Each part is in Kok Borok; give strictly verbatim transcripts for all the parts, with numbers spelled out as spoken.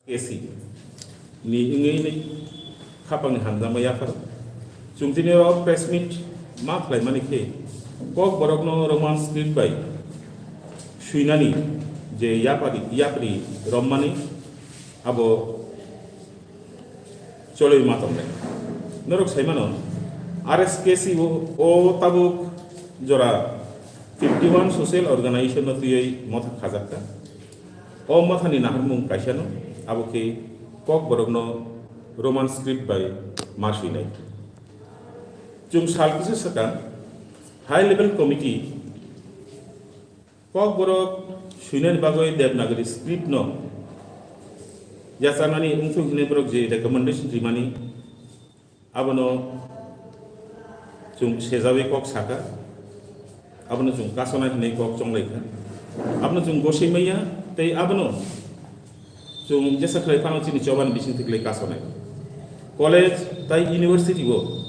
K C ni wngwi ni khapangni hamjakma yaphar. Chwng tini o press meet ma khlaimani khe Kokborokno Roman script bai swinani je yapari, yapri rommani abo cholwi ma tongnai. Norok sai mano, R S K C o, o tabuk jora fifty one social organization no twiwi motha khajak kha. O mothani naharmung kaisano, abo khe Kokborokno Roman script bai ma swinai. Chwng sal kisa swkang high level committee Kokborok swinani bagwi Devanagari script no yachanani wngthok hinwi borok je recommendation rimani, abono chwng sejawi kok saka, abono chwng kasona hinwi kok chonglaikha, abono chwng gosoi maya, tei abono chwng jesa khlai phano chini chobani bisingtwi khlai kasonai. College tei university o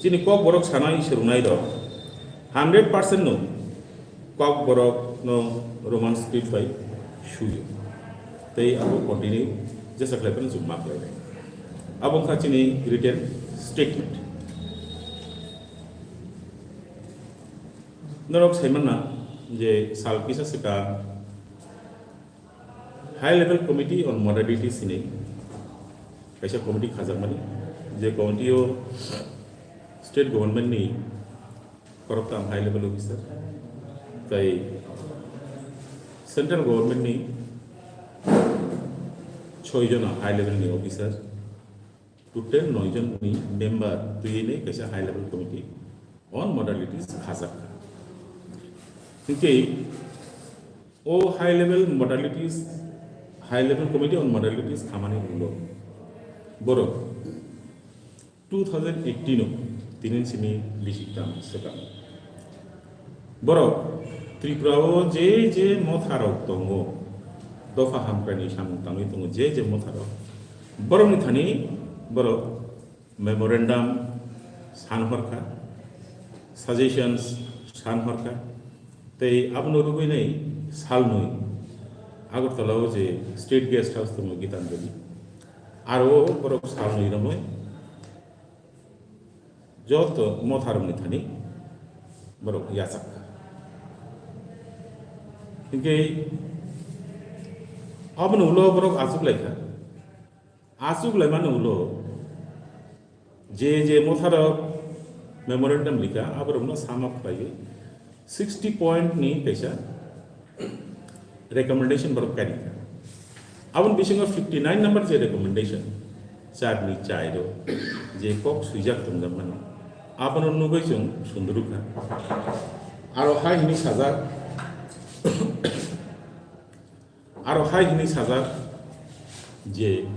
chini Kokborok sanai swrwngnai rok hundred percent no Kokborok no Roman script bai suyo. Tei abo continue jesa khlai phano chwng ma khlainai. Abo wngkha chini written statement. Norok sai manna je sal kisa swkang High Level Committee on Modalities hinwi kaisa committee khajakmani, je committee o state government ni khoroktham high level officer tei central government ni soi jona high level ni officer, total noi jon ni member twiwi kaisa high level committee on modalities khajak. Hinkhe o high level modalities, high level committee on modalities khamani ulo borok two thousand eighteen o tini simi bisi tam swkang. Borok Tripura o je je motha rok tongo, dopha hamkrai ni samung tangwi tongo, je je motha rok, borok ni thani borok memorandum san horkha, suggestions san horkha, tei abono rwgwinai salnwi Agartala o je state guest house tongo Gitanjali, aro borok salnwi romwi joto motharokni thani borok yachak kha. Hinkhe aboni ulo borok achuk lai kha. Achuk lai mani ulo je je motharok memorandum likha, aborokno sum up khlaiwi sixty point ni kaisa recommendation borok kari kha. Aboni bisingo fifty nine number je recommendation, charni chairo je kok swijak tongjakmani, abono nugwi chwng sundru kha. Aro hai hwnwi sajak, aro hai hwnwi sajak je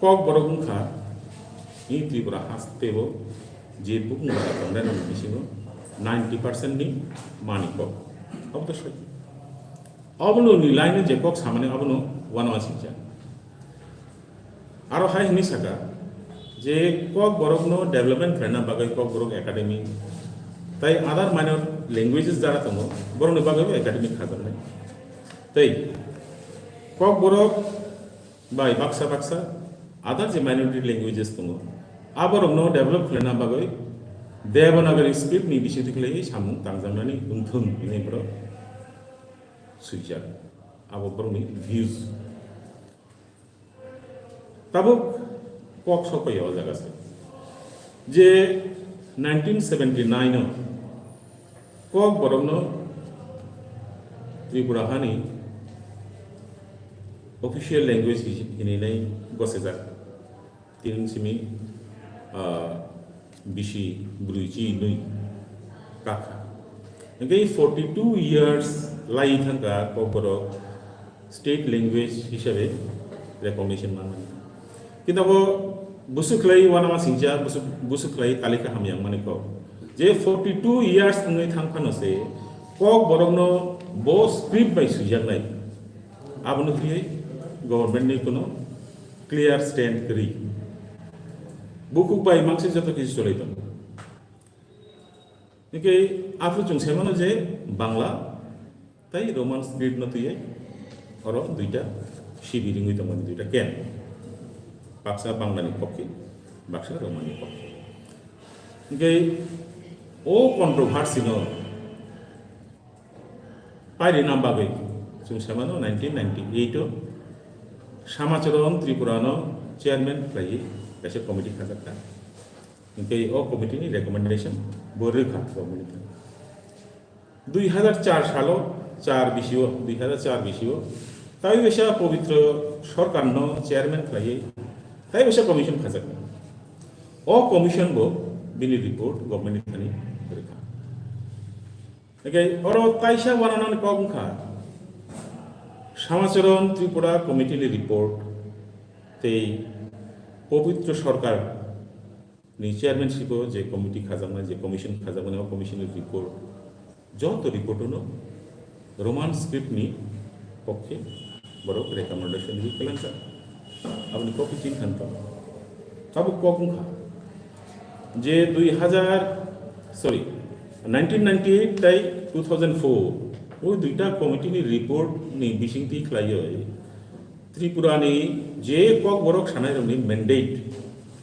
Kokborok wngkha, i Tripura hasteo je bukung bara tongnai rokni bisingo ninety percent ni mani kok. Abo to soi. Abono ni line je kok samani abono uanama singcha. Aro hai hwnwi saka je Kokborokno development khlaina bagwi Kokborok Academy tai other minor languages jara tongo, borokni bagwi bo academy khajaknai. Tei Kokborok bai baksa baksa other je minority languages tongo, aborokno develop khlaina bagwi Devanagari script ni bisingtwi khlaiwi samung tangjaknani wngthung hwnwi borok swijak. Abo borokni views. Tabuk kok sokpaiya o jaga se je nineteen seventy nine o Kokborokno Tripura hani official language hi-, hinwi nai gosajak. Tini simi, ah, bisi brwi chi nwi kakha. Hingke forty two years lai thangka Kokborok state language hisabe recognition manmani. Kintu bo busuk lai uanama singcha, busuk, busuk lai talika hamyang mani kok. Je forty two years wngwi thang phano se Kokborokno bo script bai swijaknai. Abono khwlai government ni kuno clear stand kwrwi. Bukhuk bai mangsi joto kisi cholai tongo. Hingke aphuru chwng sai mano je Bangla tei Roman script no twiwi oro duita sibi ringwi tongmani duita camp, baksa Banglani pokhe, baksa Romani pokhe. Hingke o controversy no pairi nam bagwi chwng samano nineteen ninety-eight o Samacharan Tripura no chairman khlaiwi kaisa committee khajakha. Hingke o committee ni recommendation bo rwkha government ni. Dui hazar char salo, char bisio, dui hazar char bisio, tai bisa Pabitra Sarkar no chairman khlaiwi, tai bisa commission khajak. O commission bo bini report government ni thani rwkha. Hingke oro taisa wananani kok wngkha, Samacharan Tripura committee ni report tei Pabitra Sarkar ni chairmanship o je committee khajaknai, je commission khajakmani, o commission ni report, joto report no Roman script ni pokhe borok recommendation ri kwlangjak. Aboni copy chin khan tong. Tabuk kok wngkha je dui hazar, sorry, nineteen ninety-eight tai two thousand four, o duita committee ni report ni bisingtwi khlaiwi Tripura ni je Kokborok sanai rokni mandate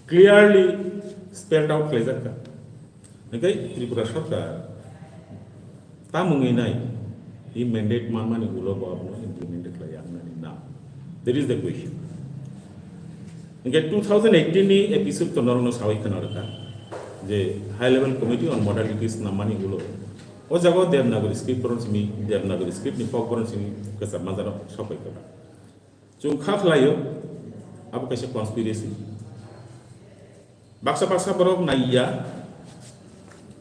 clearly spelled out khlaijak kha. Hingke Tripura Sarkar tamungwi nai, i mandate manmani ulo bo abono implement khlai ya wngnani na. That is the question. Hingke two thousand eighteen ni episode to norokno sawi khna rwkha je High Level Committee on Modalities nammani ulo o jaga o Devanagari script boron simi, Devanagari script ni kok boron simi kwcham manjaro sopai kha. Chwng kha khlaio, abo kaisa conspiracy. Baksa baksa borok naiya,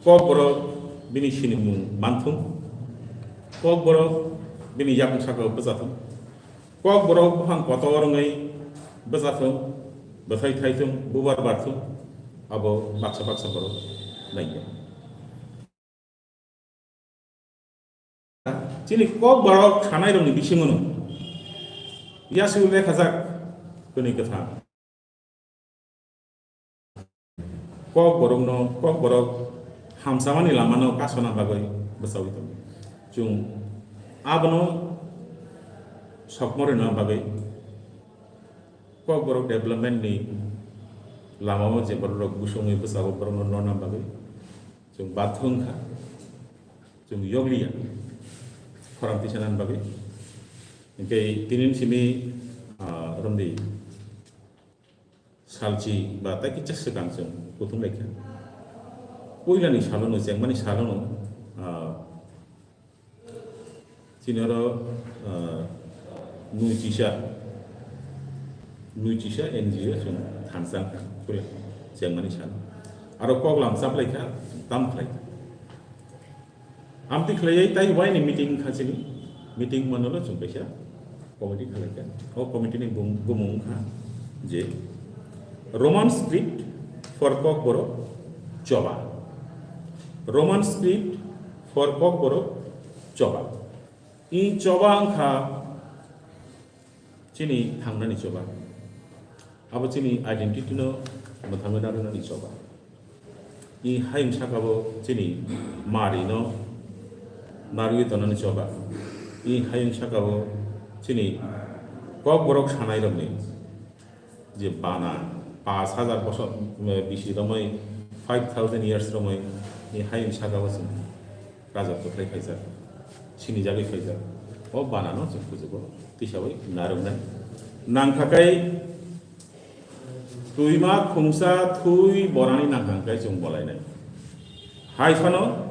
Kokborok bini sinimung manthung, Kokborok bini yakung sakao bwchathung, Kokborok buphang kotor wngwi bwchathung, bwthai thaithung, bubar barthung, abo baksa baksa borok naiya. Chini Kokborok sanai rokni bisingo no yasiu lekhajak toni kwthang. Kokborok no, Kokborok hamsamani lama no kasona bagwi bwchawi tongo. Chwng abono sokmo rwna bagwi Kokborok development ni lama o je borok rok busungwi bwchago borok no nona bagwi chwng batho wngkha. Chwng yokliya khorang tisanani bagwi. Hingke tini simi, ah, romdi salchi ba tai kisa swkang chwng kuthum laikha. Puilani salono, chengmani salono, ah, chini oro, ah, nui chisa, nui chisa N G O chwng thansa wngkha, puila chengmani salo. Aro koklam chaplaikha, tam khlaikha. Amtwi khlaiwi tai waini meeting wngkha chini, meeting manwlo chwng kaisa committee khlaikha. O committee ni bum-, bumung wngkha je Roman script for Kokborok choba. Roman script for Kokborok choba. I choba wngkha chini thangnani choba. Abo chini identity no mwthangwi narwknani choba. I hayung sakao chini mari no narwi tonani choba. I hayung sakao chini Kokborok sanai rokni je bana pash hajar bosor, eh, bisi romwi, five thousand years romwi i hayung sakao chini rajotwkhlai khaijak, sinijagwi khaijak. O banano chwng kuchugo tisawi narwknai. Nangkhakai twima khungsa thwi borani nangkhakai chwng bolainai. Hai phano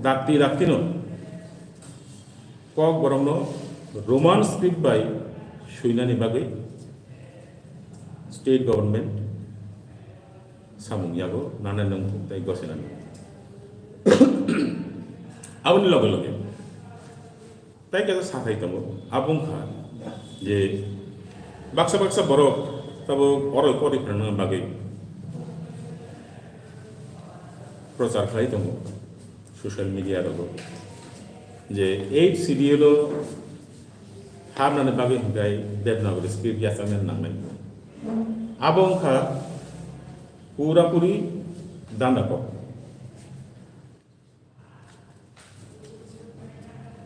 dakti daktino Kokborokno Roman script bai swinani bagwi state government samung yago nana nung tei gosenani. Aboni loge loge tai kaisa sathai tongo, abo wngkha je baksa baksa borok tabuk oro pori phwrwngna bagwi prochar khlai tongo social media rogo je eight schedule o habnani bagwi hwnkhe Devanagari script yachakna nangnai. Abo wngkha pura puri danda kok.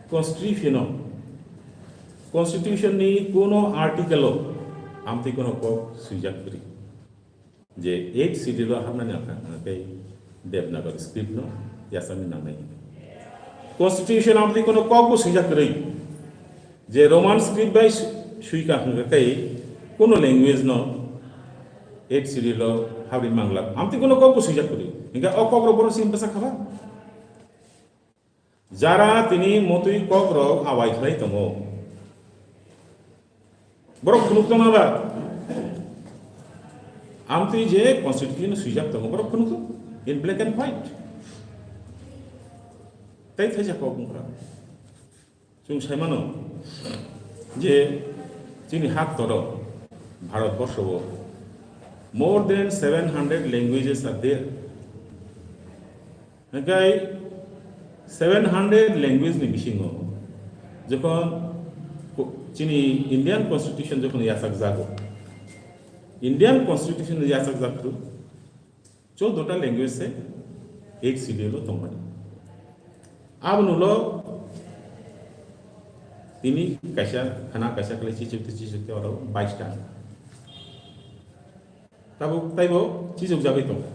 Constitution o Constitution ni kuno article o amtwi kuno kok swijak kwrwi je eighth schedule o hapnani ang kha, ang khe Devanagari script no yasakni nangnai. Constitution amtwi kuno kok bo swijak kwrwi je Roman script bai swi-, swika hwnkhe tei kuno language no eighth schedule o habri mangla. Amtwi kuno kok bo swijak kwrwi. Hwnkhe o kok rok bono simi bwsa khaba? Jara tini motwi kok rok awai khlai tongo. Borok phunuk tongma ba? Amtwi je constitution swijak tongo, borok phunuk tong in black and white. Tei thaisa kok wngkha. Chwng sai mano je chini hak toro Bharat borsho o more than seven hundred languages are there. Hingkai seven hundred language ni bisingo jokhon ko-, chini Indian Constitution jokhon yachak jago, Indian Constitution yachak jak tu, Choudo ta language se eighth schedule o tongmani. Aboni ulo tini kaisa khana kaisa khlai chichuk tei chichuk tei oro bais ta. Tabuk taibo chichuk jagwi tongo.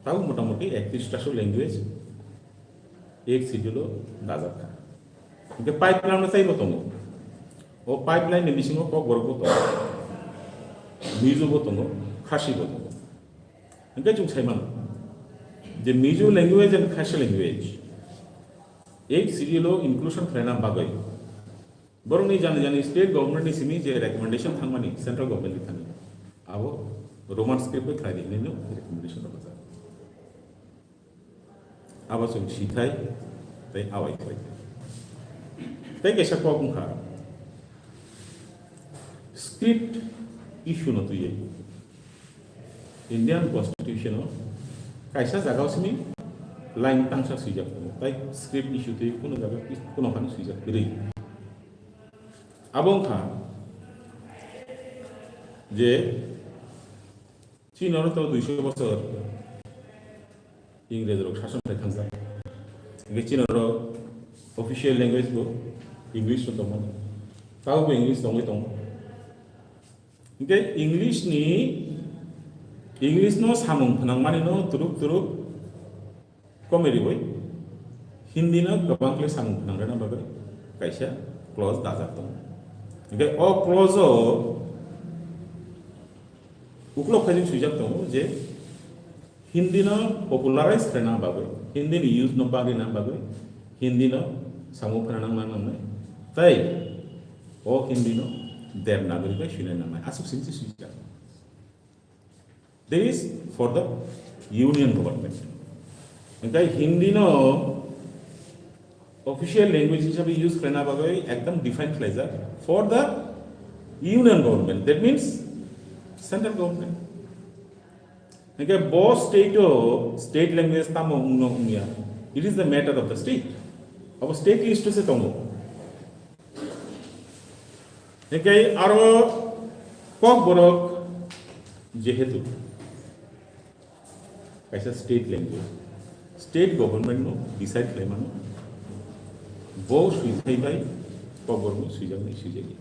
Tabuk motamoti ektrish ta so language eighth schedule o dajak kha. Hingke pipeline no taibo tongo. O pipeline ni bisingo Kokborok bo tongo. Mizo bo tongo, Khasi bo tongo. Hingke chwng sai mano je Mizo language and Khasi language eighth schedule o inclusion khlaina bagwi borokni jani jani state government ni simi je recommendation thangmani central government ni thani abo Roman script bai khlai di hinwi no recommendation rok rijak. Abo chwng sithai tei awai khlai. Tei kaisa kok wngkha script issue no twiwi Indian Constitution o kaisa jaga o simi line tangsa swijak tongo, tei script issue twiwi kuno jaga kuno phano swijak kwrwi. Abo wngkha je chini oro to duiso bosor Ingrej rok sason khai thangjak. Hingke chini oro official language bo English no tongmani. Tabo bo English tongwi tongo. Hingke English ni, English no samung phnangmani no turuk turuk komoi riwi Hindi no kwbang khlai samung phnang rwna bagwi kaisa clause dajak tongo. Hingke o clause o uklok khaijak swijak tongo je Hindi no popularize khlaina bagwi, Hindi ni use no bagwi na bagwi, Hindi no samung phana nang nang nang nai. Tai o Hindi no Devanagari bai swina nang nai. Aswk simi swijak. This is for the union government. Hingke Hindi no official language hisabe use khlaina bagwi ekdam define khlaijak for the union government. That means central government. Hingke bo state o state language tamo wngno wngya, it is the matter of the state. Abo state list o se tongo. Hingke aro Kokborok jehetu kaisa state language, state government no decide khlaimano bo swijak bai Kokborok no swijak nai swijak ya.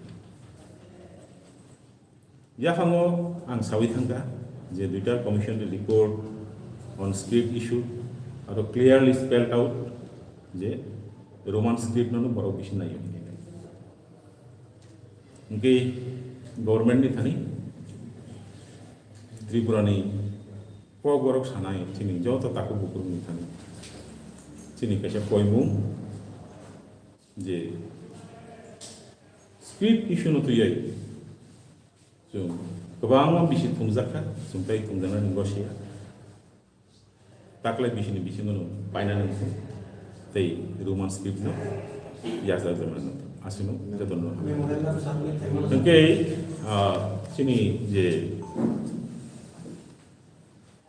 Yaphango ang sawi thangkha je duita commission ni report on script issue aro clearly spelled out je Roman script no borok bisi naiyo hinwi. Hingke government ni thani Tripura ni Kokborok sanai chini joto takhuk bukhuk ni thani chini kaisa poimung je script issue no twiwi Chwng kwbangma bisi thumjakha, chwng tei thumjaknani gosiya. Taklai bisini bisingono painani tei Roman script no yachak jamanano aswkno jotono. Hwnkhe, ah, chini je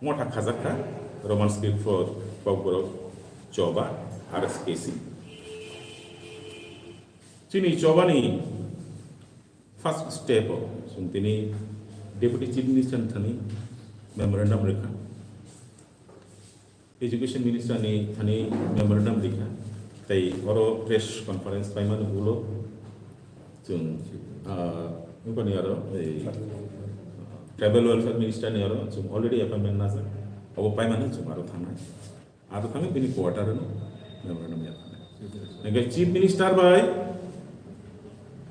motha khajakha Roman script for Kokborok, Choba, R S K C. Chini Chobani first step o chwng tini Deputy Chief Minister ni thani memorandum rwkha, Education Minister ni thani memorandum rwkha, tei oro press conference paimani ulo Chwng, ah, nokni aro, ei, Tribal Welfare Minister ni aro chwng already appointment najak. Obo paimani chwng aro thangnai. Aro thangwi bini quarter no memorandum yapharnai. Hingke Chief Minister bai,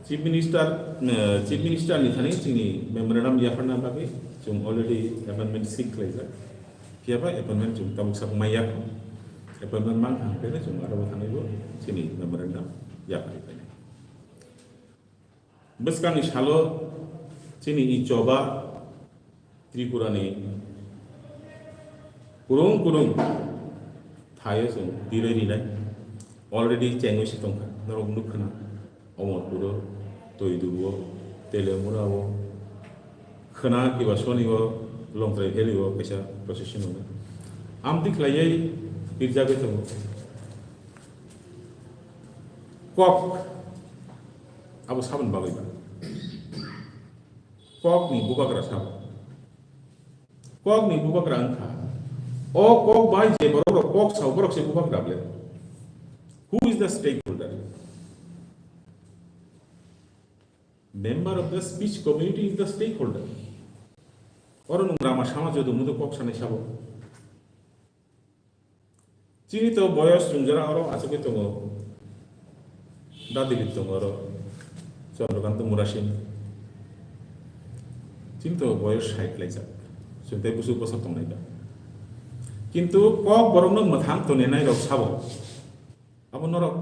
Chief Minister, eh, Chief Minister ni thani chini memorandum yapharna bagwi chwng already appointment seek khlaijak. Phiya ba appointment chwng tabuk sak maya. Appointment mang thang khe chwng aro bo thangwi bo chini memorandum yapharwi phainai. Bwskangni salo chini i choba Tripurani kurung kurung thaio chwng tirwi rinai. Already chengwi se tongkha, norok nukkhana Omorpuro, Toiduro, Telemurao, khwna kiba sonio Longtrai Valley-o kaisa procession wngnai. Amtwi khlaiwi pirjagwi tongo. Kok abo saboni bagwi ba. Kokni bubagra sabo. Kokni bubagra wngkha. O kok bai je borok rok kok sao borok se bubagra ble. Who is the stakeholder? Member of the speech community is the stakeholder. Oro nung rama sama jodo mudo kok sanai sabo. Chini to boyos chungjara oro achugwi tongo. Da Dilip tongo oro. Chandrakanta Murasing. Chini to boyos sait laijak. Chwng tei busu bosor tongnai da. Kintu kok borokno mwthang tonenai rok sabo. Abo norok.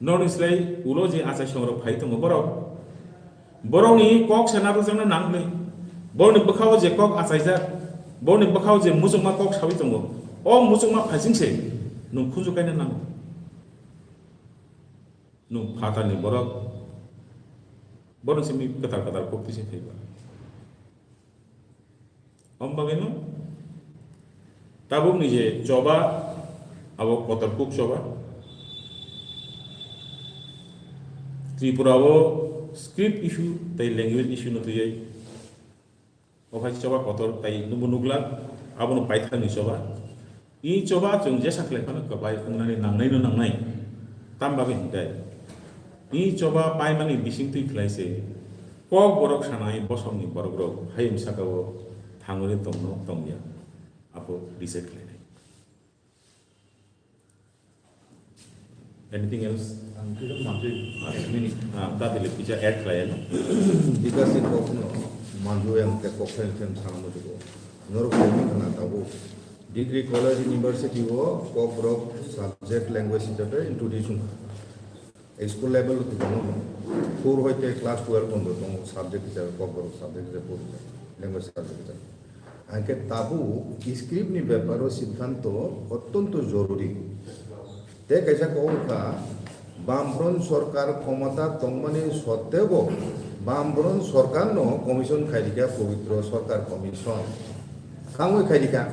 Norni slai ulo je achai songrok phai tongo borok. Borokni kok se narwkjakna nangli. Borokni bwkhao je kok achaijak, borokni bwkhao je muchungma kok sawi tongo, o muchungma phaising se nwng khuju kaina nango. Nwng phatarni borok, borokni simi kwtal kwtal kok twi se phaiba. Omo bagwino tabukni je choba, abo kotor kuk choba. Tripura o script issue tei language issue no twiwi o hai choba kotor tei nubo nukla, abono paithakni choba. I choba chwng jesa khlai phano kwbai wngnani nangnai no nangnai. Tam bagwi hinkhe i choba paimani bisingtwi khlai se kok borok sanai bosongni borok rok hayung saka o thangwi tongno tongya. Abo decide khlainai. Anything else? Ang kisa manjui. Ah, minute. Ah, ta dile pija add khlai ano. Bikasi kokno manjui ang te kok khlai khlai sana mujugo. Norok kami khana tabuk. Degree college university o kok borok subject language hisabe introduce wngkha. School level o tongo, four hoite class twelve pondo tongo subject hisabe kok borok subject hisabe pori language subject hisabe. Hingke tabuk script ni beparo siddhanto ottonto joruri. Te kaisa kok wngkha, Bamfront sorkar khomota tongmani sottebo Bamfront sorkarno commission khairikha Pabitra Sarkar Commission. Tangwi khairikha.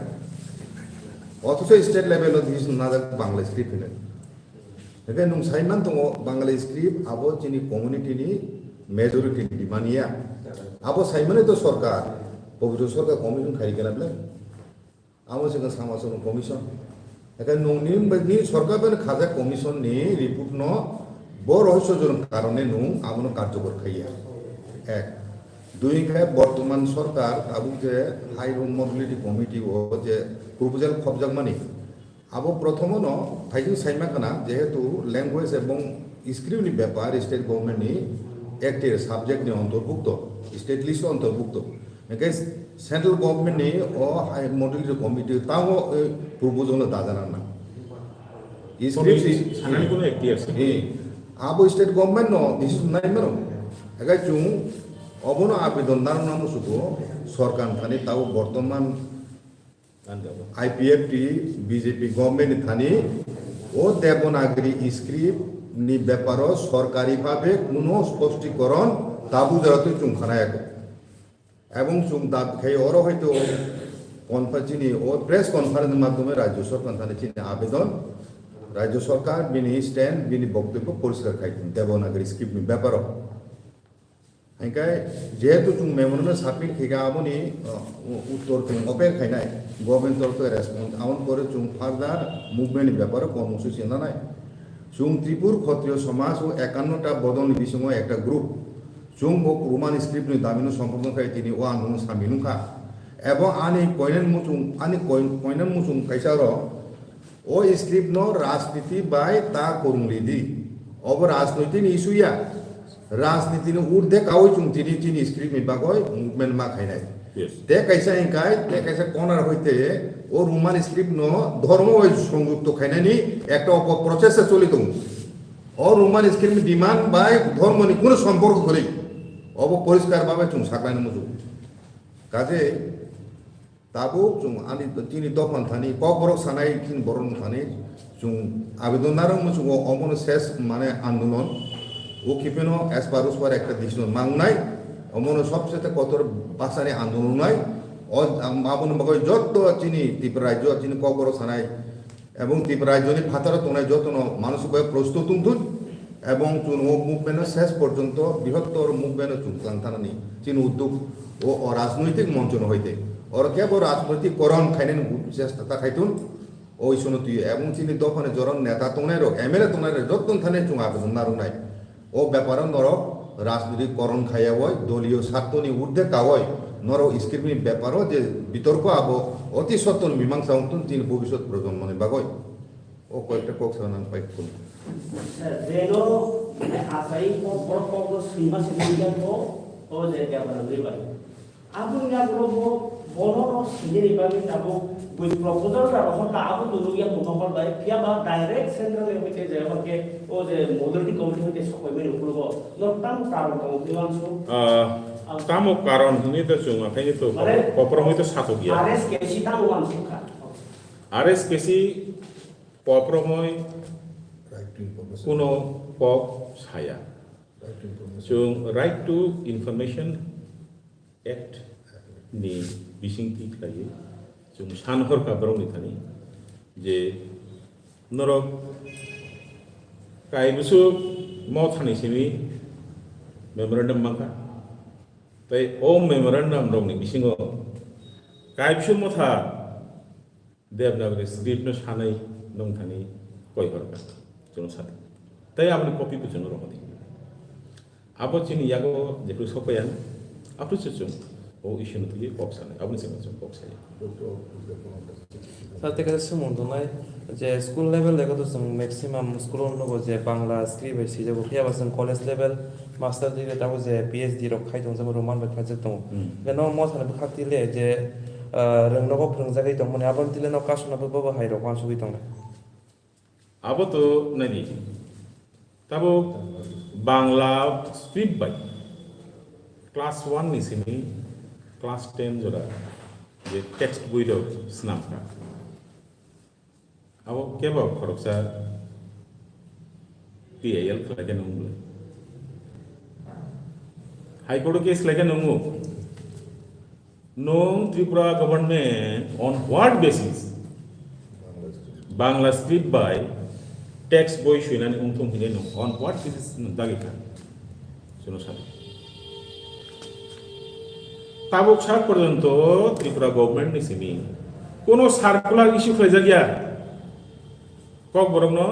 Othocho state level o decision najak Bangla script hinwi. Hingke nwng saiman tongo Bangali script abo chini community ni majority ni demand ya. Abo saimani to sorkar, Pabitra Sarkar commission khairikha na belai. Abo se sama sono commission. Hingke nwng ni, ni sorkar bai khajak commission ni report no bo rohosyo jonok karone nwng abono karjokor khaiya. Ek. Dui hingke bortoman sorkar tabuk je high modality committee o je proposal khobjakmani, abo prothomo no phaising saima khna, jehetu language ebong script ni bepar state government ni act ni subject ni ontorbhukto, state list o ontorbhukto. Hingke central government ni o hai modality committee tamo, eh, proposal no dajana na. Script Komi si-, sanani kono act ya se. Eh, abo state government no decision nai mano. Hingke chwng obono abedon narwkna musugo sorkar thani tabo bortoman I P F T B J P government ni thani o Devanagari script ni beparo sorkari bhabe kuno sposhtikorn tabuk jora twi chwng khana yakho. Ebong chwng dabi khai oro hoito confer-, chini o press conference ni madhyome Rajya Sorkar thani chini abedon, Rajya Sorkar bini stand, bini boktobyo poriskar khai Devanagari script ni beparo. Hingke jehetu chwng memorandum submit khaikha aboni, uh, u-, uttor chwng open khainai, government torokhe response, aboni pore chwng further movement ni beparo kormosuchi nanai. Chwng Tripur Khotriyo Somaj o ekanno ta bodolni bisingo ekta group. Chwng bo Roman script ni damino sompurno khai tini o andolon samil wngkha. Ebo ani koinan muchung, ani koi-, koinan muchung kaisa oro o script no rajniti bai ta kwrwng ridi. Obo rajnoitik ni issue ya. Rajniti ni urdhe kawi chwng tini chini script ni bagwi movement ma khainai. Yes. Te kaisa hingkai, te kaisa corner hoite o Roman script no dhormo bai songjukto khainani ekta opo process se choli tongo. O Roman script ni demand bai dhormo ni kuno somporko kwrwi. Obo poriskar babe chwng saklaina muchung. Kaje tabuk chwng ani chini dophani thani kokborok sanai chini borok thani chwng abedon narwk muchungo omono ses mane andolon o kipeno espar uspar ekta decision mangnai omono sobsete kotor basani andolon nai o aboni bagwi jotto chini Tripura rajyo chini kokborok sanai ebong Tripura rajyoni phataro tongnai jotono manusikwai prostut wngthun ebong chwng o movement no ses porjonto brihottor movement no chwng twlang thanani chini udduk o, o rajnoitik moncho no hoite oro kebo rajnoitik koron khainani chesta ta khaitun o isono twi ebong chini dophani joron neta tongnai rok M L A tongnai rok jottoni thani chwng aboni narwknai. O beparo norok rajniti koron khayawoi doliyo sartoni urdhe kawoi norok script ni beparo je bitorko abo oti sottoni mimangsa wngtun chini bobisot projonmoni bagoi. O koyekta kok sana nang pai kun. Sir, jeno, mane, asai kok borok kokno swima swima ko, o je bepar wngwi bai. Aboni yagulo bo bono no sinini bagwi tabuk bui proposal rok hor ta abo dulu ya kuno hor bai phiya ba direct central ni hoite je hor ke o je moderating committee hoite sokoi mani ukulugo no tam karon tongo hwnwi wansuk. Ah, tamo karon hwnwi to chwng akhai to Mane, koprom hwnwi to sakok ya. R S K C tamo wansuk kha. R S K C koprom hwnwi kuno kok saya. Chwng Right to Information Act ni bisingtwi khlaiwi chwng san horkha borokni thani je norok kaibwswk mothani simi memorandum mankha. Tei o memorandum rokni bisingo kaibwswk motha Devanagari script no sanai nung thani koi horkha chwng sadi. Tei aboni copy bo chwng rohordi. Abo chini yago jephru sokpaiya, aphru se chwng o issue no twi kok sanai, aboni sengmo chwng kok saya. Sir, tei kaisa swngmung tongnai je school level de koto chwng maximum school o nugo je Bangla script bai swijago, phiya ba chwng college level master degree tabo je P H D rok khai tongjak Roman bai khlaijak tongo. Hmm. Hwnkhe no mothani bwkhak twi le je, ah, rwng nogo phwrwngjagwi tongmani, aboni twi le no kasuna bo bo hai rok uansugwi tongnai. Abo to naidi. Tabo Bangla script bai class one ni simi class ten jora je text boi rok swnam kha. Abo kebo khoroksa T I L khlai khe nung bwlai. High Court o case khlai khe nungo. Nung Tripura government on what basis Bangla script bai text boi swinani wngthung hinwi nung on what basis nung dagi kha? Chwngno sadi. Tabuk sak porjonto Tripura government ni simi kono circular issue khlaijak ya. Kokborokno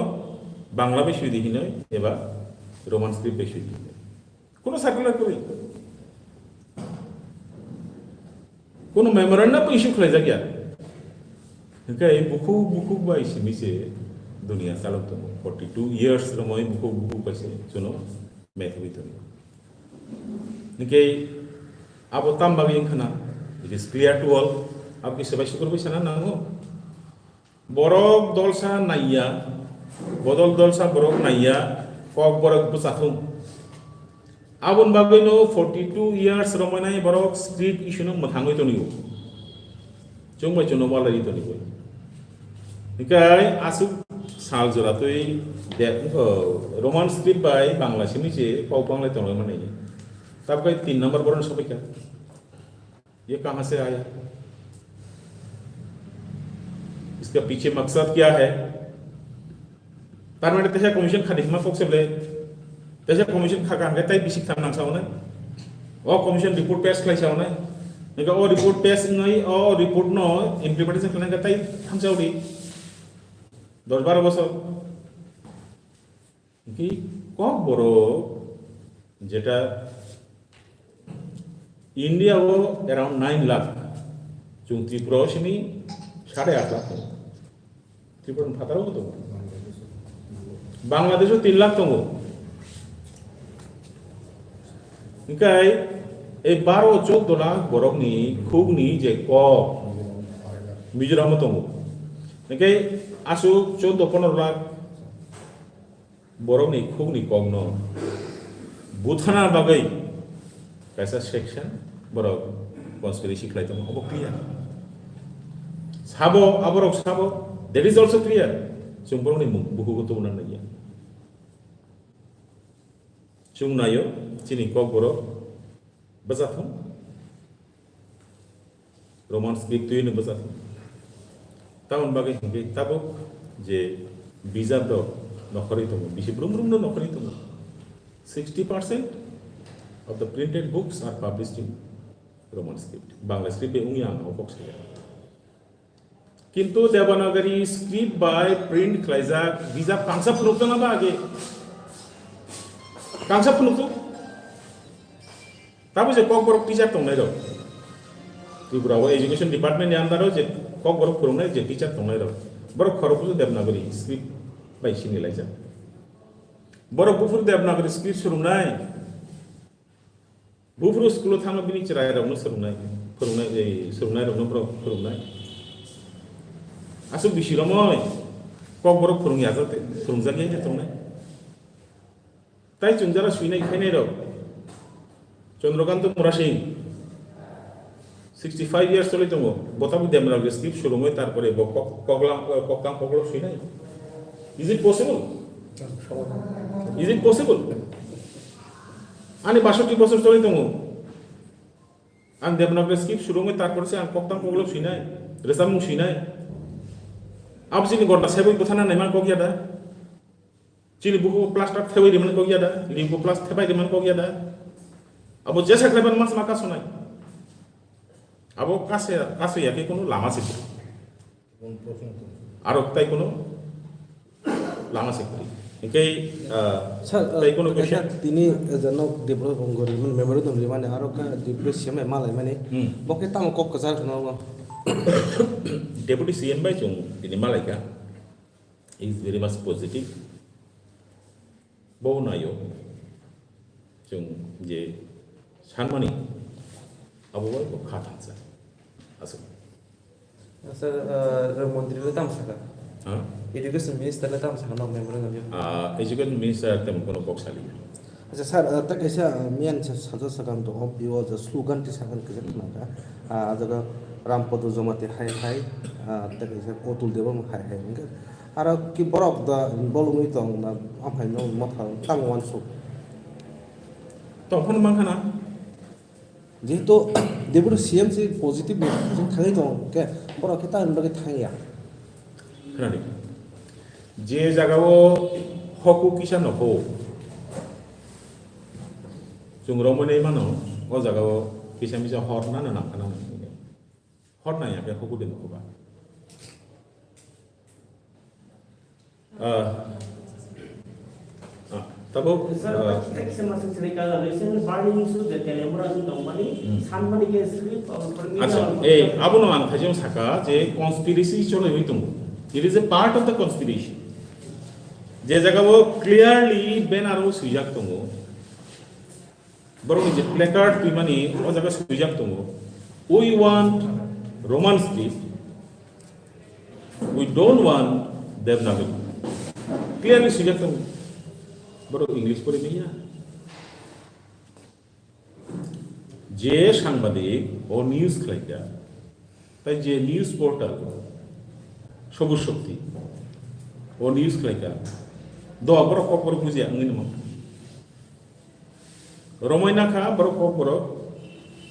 Bangla bai swidi hinwi eba Roman script bai swidi hinwi. Kono circular kwrwi. Kono memorandum bo issue khlaijak ya. Hwnkhe bukhuk bukhuk bai simi se dunia chalok tongo. Forty two years romwi bukhuk bukhuk bai se chwngno methwi tongo. Hwnkhe abo tam bagwi wngkha na? It is clear to all. Abo kisa bai sukur bai sana nango. Borok dolsa naiya, bodol dolsa borok naiya, kok borok bwchathung. Aboni bagwino forty two years romwi nai borok script issue no mwthangwi tongo. Chwng bai chwngno walai tongo. Hikai aswk sal jora twi de, oh, Roman script bai Bangla simi se kok banglai tongo mani. Tabuk tin number borok sokha. ये कहाँ से आया? इसका पीछे मकसद क्या है? Tar mane teisa commission khadi hima kok se ble. Teisa commission kha kan tai bisik tham nang saunai. O commission report pass khlai saunai. Nika o report pass ngai o report no implementation khlai tai tham saudi. Dos baro bosor. Hwnkhe Kokborok jeta India o around nine lakh, chwng Tripura o simi sade aat lakh tongo. Tripura ni phataro bo tongo. Bangladesh o tin lakh tongo. Hwnkhe ei baro choddo lakh borok ni khuk ni je kok Mizoram o tongo. Hwnkhe aswk choddo pondro lakh borokni khukni kokno buthana bagwi kaisa section borok conspiracy khlai tongo, obo clear. Sabo, aborok sabo, that is also clear. Chwng borokni mung-, bukugo tubuna nangya. Chwng naio, chini kokborok bwchathung. Roman script twi no bwchak. Tamoni bagwi hwnkhe tabuk je bijap rok nokhorwi tongo, bisi brum brum no nokhorwi tongo. Sixty percent of the printed books are published in Roman script. Bangla script bai wngya ang o kok saya. Kintu Devanagari script bai print khlaijak bijap kangsa phunukjakna ba age? Kangsa phunukjak? Tabuk je Kokborok teacher tongnai rok, Tripura o education department ni under o je Kokborok phwrwngnai je teacher tongnai rok, borok khoroksa Devanagari script bai sini laijak. Borok buphuru Devanagari script swrwngnai, buphuru school o thangma bini chwrai rokno swrwngnai, phwrwngnai, ei, swrwngnai rokno borok phwrwngnai. Aswk bisi romwi Kokborok phwrwng ya, phwrwngjak ya tongnai. Tai chwng jara swinai khainai rok, Chandrakanta Murasing, sixty five years choli tongo, bo tabuk Devanagari script swrwngwi tarpore bo kok-, koklam, koktang koklop swinai. Is it possible? Is it possible? Ani basotti bosor choli tongo. Ang Devanagari script swrwngwi tarpore se ang koktang koklop swinai, rwchapmung swinai. Abo chini gorna sebwi bwthana naimani kok ya da? Chini bukugo plaster thebai rimani kok ya da, limbu plus thebai rimani kok ya da. Abo jesa khlaiban mas ma kasonai. Abo kase, kase ya khe kono lama se kwrwi. Aro tai kono lama se kwrwi. Hingke, ah, Sir, tai kono ah, question? Tini, eh, jano Dipro Bongori, memorandum rimani, aro ka Dipro C M bai malai mani. Hmm. Bo khe tamo kok kwchar khna bo? Deputy C M bai chwng tini malai kha. Is very much positive. Bo naio, chwng je sanmani, abo bai bo kha thansa. Aswk. Sir, uh, montri le tam saka? Ha? Education minister le tam saka nok memorandum yo? Ah, education minister tem kono kok sali. Acha sir, uh, tak kaisa, uh, miyan sa-, sajak sakang to, o, biyo ja slogan ti sakang kisa khna ka. Ah, jaga Rampada Jamatia hai hai, ah, tak kaisa Atul Debbarma hai hai. Hingke aro ki borok da bolongwi tong na, amhai no motha tamo wansuk. Tongphano mankha na? Jehetu Deputy C M si positive ni thangwi tong khe borok khe tamoni bagwi thangya. Khwnadi. Je jagao hoku kisa nokho, chwng romwi nai mano, o jagao kisa misa hor nana nangkha nang. Hor nangya khe hoku de nokho ba. Ah, ah, tabuk, Sir, ah, kaisa masuk sini kala, recent burning issue de Telemura ni tongmani, Hmm. sanmani ke script or permission Acha, or eh, abono ang khaijong saka je conspiracy cholaiwi tongo. It is a part of the conspiracy. Je jagao clearly banner o swijak tongo. Borokni je placard twimani o jaga swijak tongo, "We want Roman script, we don't want Devanagari." Clearly swijak tongo. Borok English pori manya. Je sangbadik o news khlaikha, tai je news portal Sobuj Shakti o news khlaikha, do borok kok borok bujiya wngwi nw mano. Romwi nakha borok kok borok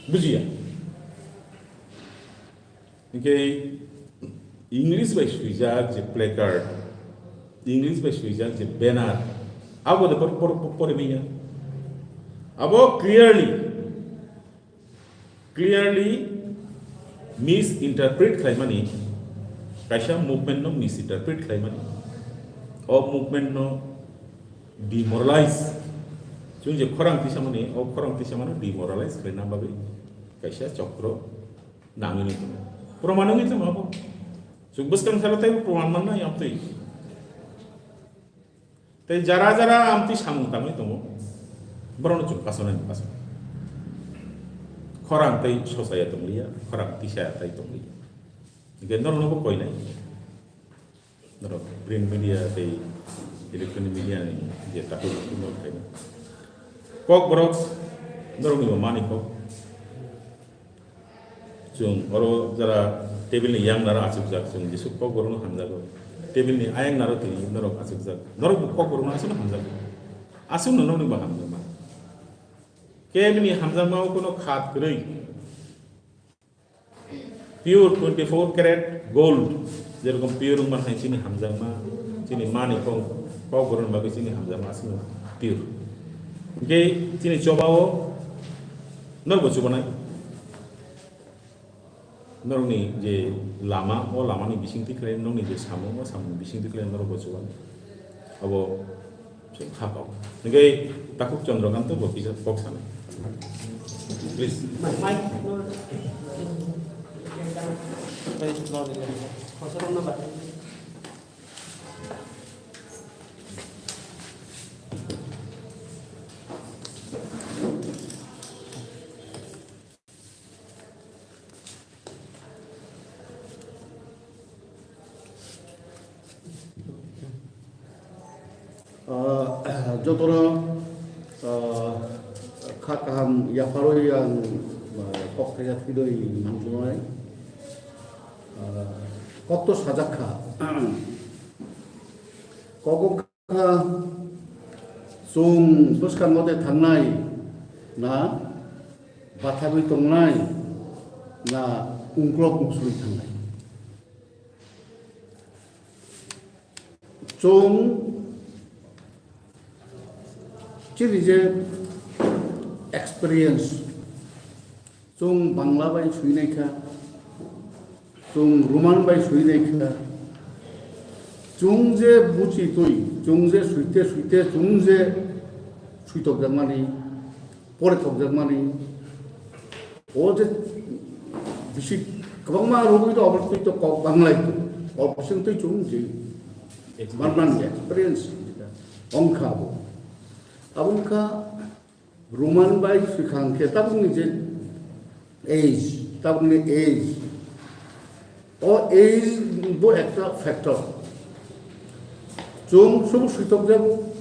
bujiya. Hingke English bai swijak je placard, English bai swijak je banner, abo de por, por, por, pore manya. Abo clearly, clearly misinterpret khlaimani, kaisa movement no misinterpret khlaimani. O movement no Demoralize. Chwng je khorang tisamani, o khorang tisamano demoralize khlaina bagwi kaisa chokro nangwi tongo. Proman wngwi tongo abo. Chwng bwskang salo tei proman manna yamtwi. Tei jara jara amtwi samung tangwi tongo. Borokno chwng kasonani kasonai. Khorang tei sochaya tongliya, khorang tisaya tei tongliya. Hingke norokno bo koinai. Norok print media tei electronic media ni je takhuk norok khaina. Kokborok norokni bo mani kok. Chwng oro jara table ni yang naro achukjak, chwng jesuk kokborokno hamjago. Table ni ayang naro tini norok achukjak. Norok bo kokborokno aswkno hamjago. Aswkno norokni bo hamjakma. Kebini hamjakma o kono khat kwrwi. Pure twenty four carat gold, jerokom pure wngmani hai chini hamjakma, chini mani kok, kokborokni bagwi chini hamjakma aswkno pure. Hingke chini choba o norok bo chubanai. Norokni je lama, o lamani bisingtwi khlai norokni je samung, o samung bisingtwi khlai norok bo chubanai. Abo Chwng kha kok. Hingke takhuk Chandrakanta bo kisa kok sanai. Please. Ah, jotono, ah, kha kaham yapharwi ang, ah, kok thaisa thwidoi manthunai. Ah, kok to sajak kha. Kok wngkha chwng bwskango de thangnai na bathagwi tongnai na ungklok ungsuri thangnai. Chwng chini je experience, chwng Bangla bai sui nai kha, chwng Roman bai sui nai kha, chwng je buchi twi, chwng je suite suite, chwng je suitok jakmani, pore thokjakmani, o je bisi kwbangma rogwi to obo twi to kok banglai to, o bising twi chwng je manman experience wngkha abo. Abo wngkha Roman bai swikha hwnkhe tabukni je age, tabukni age, o age bo ekta factor. Chwng subu switokjago,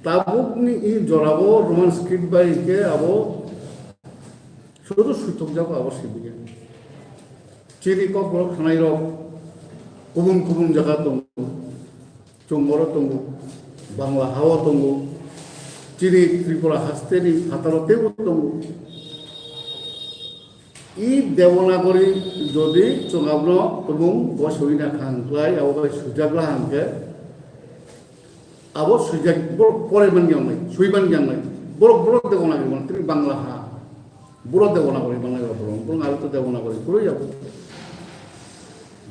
tabukni i jorao Roman script bai hwnkhe abo sudu switokjago abo simiya. Chini kokborok khwnairok kubun kubun jaga tongo. Chwng oro tongo, Bangla hao tongo, chini Tripura hasteni phataro teibo tongo. I Devanagari jodi chwng abono tubung bo sui na kha hwnkhlai, abo bai suijak la hwnkhe, abo suijak borok pore man yang nai, sui man yang nai, borok borok Devanagari man tini Bangla ha. Buro Devanagari manai rok borok, borok aro to Devanagari kwrwi abo.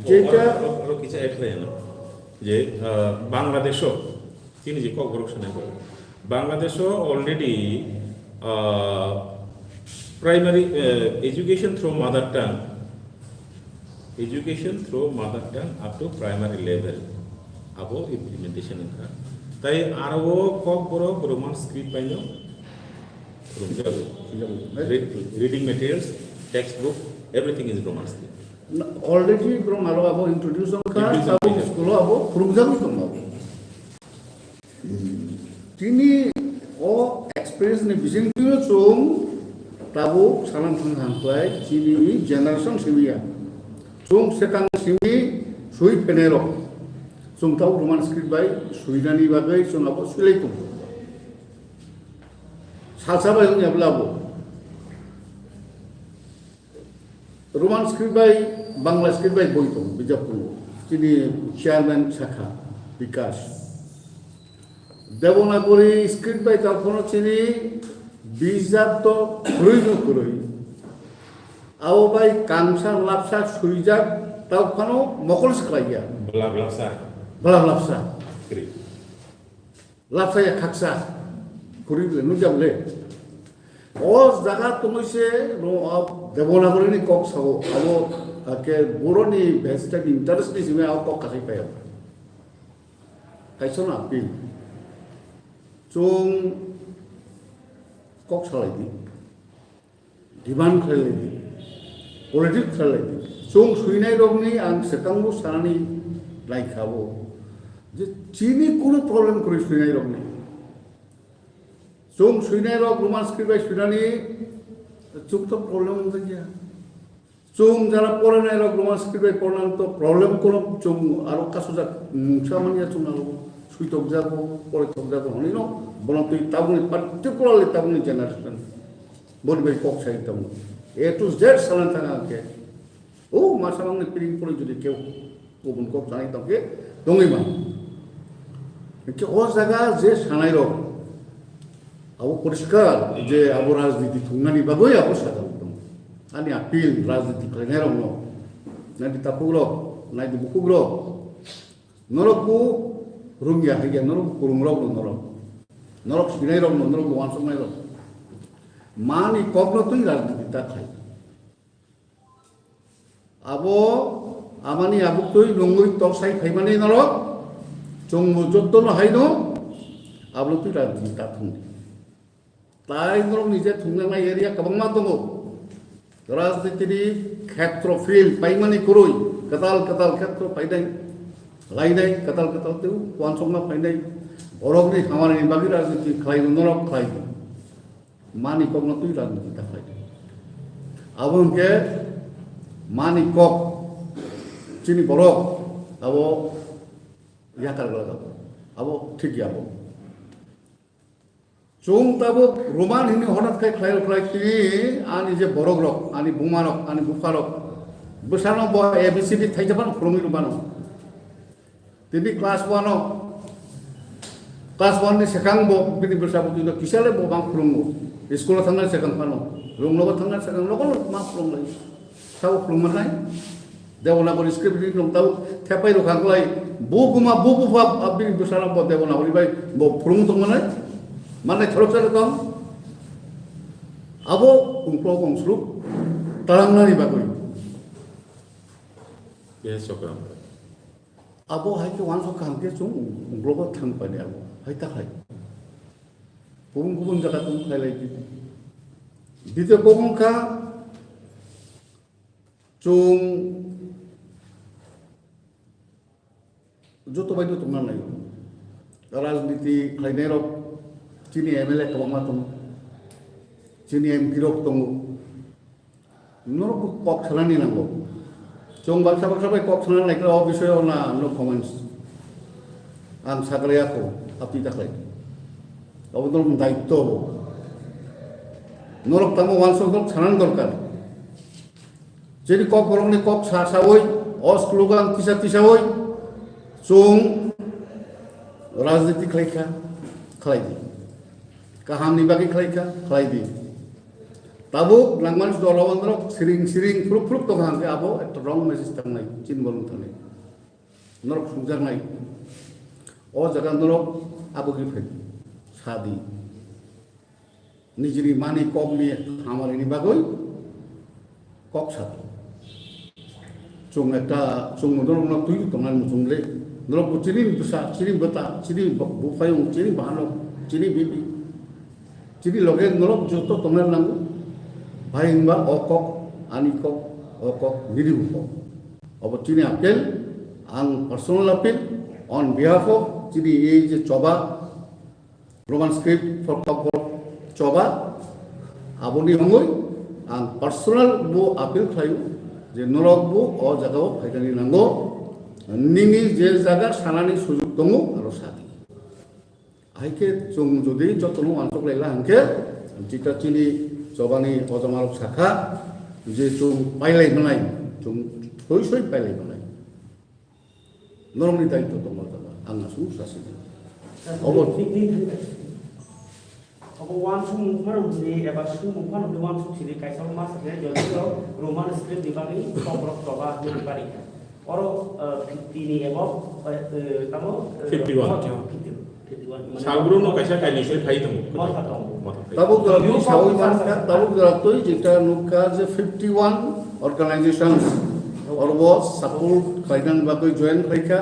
Jeta aro, aro kisa add khlai ano. Je, ah, Bangladesho, chini je kokborok sanai borok. Bangladesho already, ah, primary, eh, education through mother tongue, education through mother tongue up to primary level. Abo implementation wngkha. Tai aro o kokborok Roman script baino Phwrwngjago. Phwrwngjago. Re-, reading materials, textbook, everything is Roman script. Already borok aro abo introduce wngkha, introduce tabuk wngkha. School o abo phwrwngjagwi tongo. Tini o experience ni bisingtwi chwng tabuk salam thang thang khlai chini generation simi ya. Chwng sekang simi sui phenai rok. Chwng tabuk Roman script bai suinani bagwi chwng abo suilai tongo. Salsa bai wngya bwlabo. Roman script bai Bangla script bai boi tongo, bijap tongo. Chini chairman sakha, Bikash. Devanagari script bai talphano chini bijap to kwrwi no kwrwi. Abo bai kangsa lapsa suijak talphano mokol swkhlaiya. Bwla lapsa. Bwla lapsa. Kwrwi. Lapsaya khaksa khuri bile nukjak le. O jaga tongwi se no, o Devanagari ni kok sao, abo, ah, ke boroni vested interest ni simi o kok kasai paio. Kaisa na appeal. Chwng kok salai di. Demand khlai lai di, politics khlai lai di. Chwng swinai rokni ang swkango sanani lai kha bo, je chini kuno problem kwrwi swinai rokni. Chwng swinai rok Roman script bai swinani chwng to problem wng jakya. Chwng jara porinai rok Roman script bai pornani to problem kuno, chwng aro kasujak mungsa manya chwng aro switok jago, poritok jago hwnwi no bono twi tabukni particularly tabukni generation. Boni bai kok sai tongo. A to Z salang thang ang khe. O masa mangni piring pori jodi keu kubun kok sanai tong khe tongwi man. Khe o jaga je sanai rok abo poriskar je abo rajniti thungnani bagwi abo sajak tong. Ani appeal rajniti khlainai rok no. Nadi tapuk rok, nadi bukuk rok. Norok bo rungya haiya, norok bo kurung rok no norok. Norok sinai rok no, norok bo wansoknai rok. Mani kok no twi rajniti ta khlai. Abo amani abuk twi nungwi toksai phaimani norok. Chwng bo jotto no haino. Abo twi rajniti ta thung. Tai norokni je thungnai area kwbangma tongo. Rajnitini khetro field paimani kwrwi kwtal kwtal khetro painai, lainai kwtal kwtal tei uansukma painai. Borokni hamarni bagwi rajniti khlai rw norok khlai. Mani kokno twi rajniti ta khlai. Abo hwnkhe mani kok chini borok abo yakar glak abo. Abo thik ya abo. Chwng tabuk Roman hwnwi hwnat khai khlai khlai tini ani je borok rok, ani buma rok, ani bupha rok, bwsano bo A B C D thaisa phano phwrwngwi rw mano. Tini class one o, class one ni swkang bo bini bwsa bo tini kisa le bo bang phwrwngo. School o thangnai swkang phano, rung nogo thangnai swkang nogo ma phwrwnglai. Sabo phwrwng mannai. Devanagari script ri nung tau thepai rok hang klai. Bu buma bu bupha abini bwsarok bo Devanagari bai bo phwrwng tong mannai. Mannai khoroksa rokong. Abo ungklo kong sluk talangnani bagwi. Yes, okay. Abo hai khe wansuk kaham khe chwng ungklo bo thang painai abo. Hai ta khai. Kubun kubun jaga tong khai lai di. Dite kok wngkha Chwng joto bai no tongna nai. Rajniti khlainai rok chini M L A kwbangma tongo. Chini M P rok tongo. Norok bo kok sanani nango. Chwng baksa baksa bai kok sanani nai khe o bisoyo na no comments. Ang sakle ako, apni takhai. Abo norok daityo bo. Norok tamo wansok norok sanani dorkar. Chini kok borokni kok sa sawi, o slogan tisa tisawi, chwng rajniti khlai kha, khlai di. Kahamni bagwi khlai kha, khlai di. Tabuk nangmani dolo norok siring siring phrup phrup tongkha hwnkhe abo ekta wrong message thangnai, chini bolong thangnai. Norok sungjaknai. O jaga norok abo khe phai sadi. Nijini mani kokni hamarini bagwi kok sadi. Chwng ekta chwng norokno twi tongnani muchung le. Norok bo chini bwsa, chini bwta, chini bu-, buphayung, chini bahanok, chini bibi. Chini loge norok joto tongna nango. Bai hwnba o kok, ani kok, o kok, nini bo kok. Obo chini appeal, ang personal appeal on behalf of chini ei je choba, Roman script for kok borok choba, aboni wngwi ang personal bo appeal khlaio je norok bo o jagao phainani nango, nini je jaga sanani sujuk tongo, aro sadi. Hai khe chwng jodi jotono uansuk lai la hwn khe, jeta chini chobani ojamarok sakha je chwng pailai manai, chwng soi soi pailai manai. Norokni daityo tongo jaba, ang aswk sasi. Obo. Obo wansuk mung phano hwnwi eba sung mung phano hwnwi wansuk sini kaisa ma sakhe jodi Roman script ni bagwi kokrok choba hwnwi bari kha. Oro, eh, fifty ni abo, eh, eh, tamo, eh, fifty one. Fifty, fifty one. Salbrum no kaisa kainwi se phai tongo. Motha tongo. Motha phai. Tabuk jora twi sawi mankha, tabuk jora twi jeta nukha je fifty one organizations oro support khlainani bagwi join khlaikha.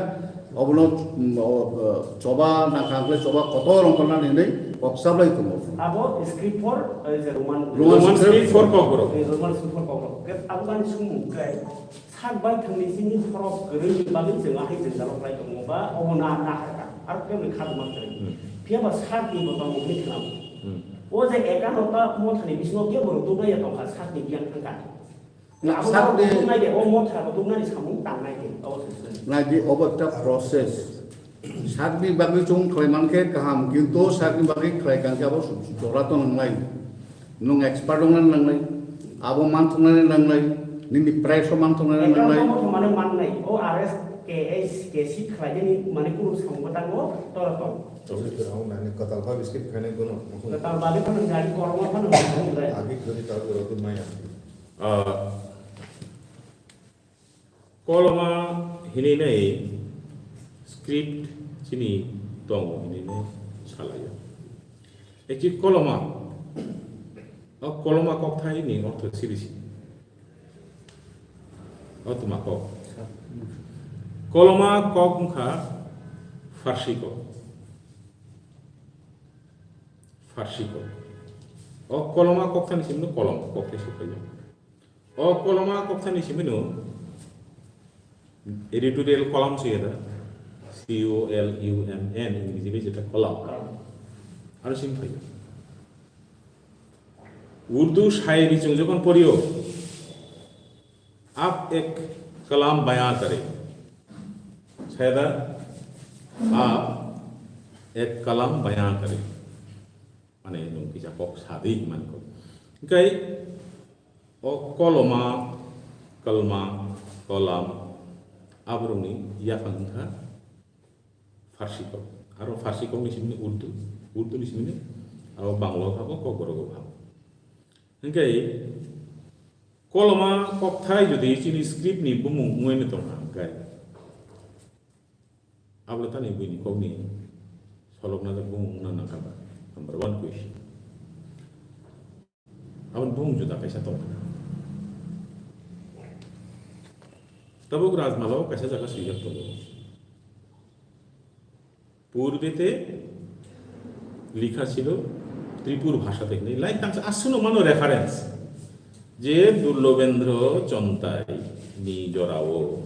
Obono, mm, o, o, choba nangkha hwnkhe choba kotor wngkha nani hinwi kok sablai tongo. Abo script for, eh, je Roman. Roman script for Kokborok. Eh, Roman script for Kokborok. Abo gani sumung khe sak bai thangni sini borok kwrwini bagwi chwng ahai jwngjalo khlai tongo ba obo na, na harkha. Aro khe bini khajma kwrwi. Hmm. Phiya ba sakni bo tongo hwnwi khwnao. Hmm. O je ekanota mothani bisingo kebo rwtugmaya tongkha sakni biyang thangkha. Na, abo sakni rok rwtugmai de, o motha rwtugmani samung tangnai de, abo se se. Naidi, obo ekta process. Sakni bagwi chwng khlai mankhe kaham, kintu sakni bagwi khlai kankhe abo su-, su-, jora to nangnai. Nwng expert wngna nangnai, abo manthoknani nangnai, nini price o manthoknani nangnai. Account o mane mannai, o R S K S K C khlainani mane kunu samung bo tango, toro tong. Tong se tong nani kwtal pha biscuit khainai bono. Kwtal bali phano gari kormo phano mannai. Agi khori ta goro tu maya. Ah, Koloma hinwi nai script chini tongo hinwi nai salaio. Ekti koloma, o koloma kokthai ni ortho siri si. O tuma kok. Koloma kok wngkha Farsi kok. Farsi kok. O koloma kokthani simi kolom, kokthai se khaio. O koloma kokthani simi no editorial column se da. C O L U M N, English bai jeta column. Aro simi phaio. Urdu shayari chwng jokhon porio, "Aap ek kalam bayan kare." Sayada, "Aap ek kalam bayan kare." Mane, nwng kisa kok sadi, mane kok. Hingkai, o koloma, kalma, kolam, aborokni yaphang wngkha Farsi kok. Aro Farsi kokni simi Urdu, Urdu ni simi abo Bangla o habo, Kokborok o habo. Hingkai koloma kokthai jodi chini script ni bumung wngwi no tongkha hingkai, abo tani buini kokni solokna jak bumung wngna nangkha ba? Number one question. Aboni bumung juda kaisa tongkha. Tabuk Rajmala o kaisa jaga swijak tongo. পূর্বেতে লেখা ছিল ত্রিপুর ভাষাতে hinwi, like tangsa aswkno mano reference, je Durlobendro Chontai ni jorao,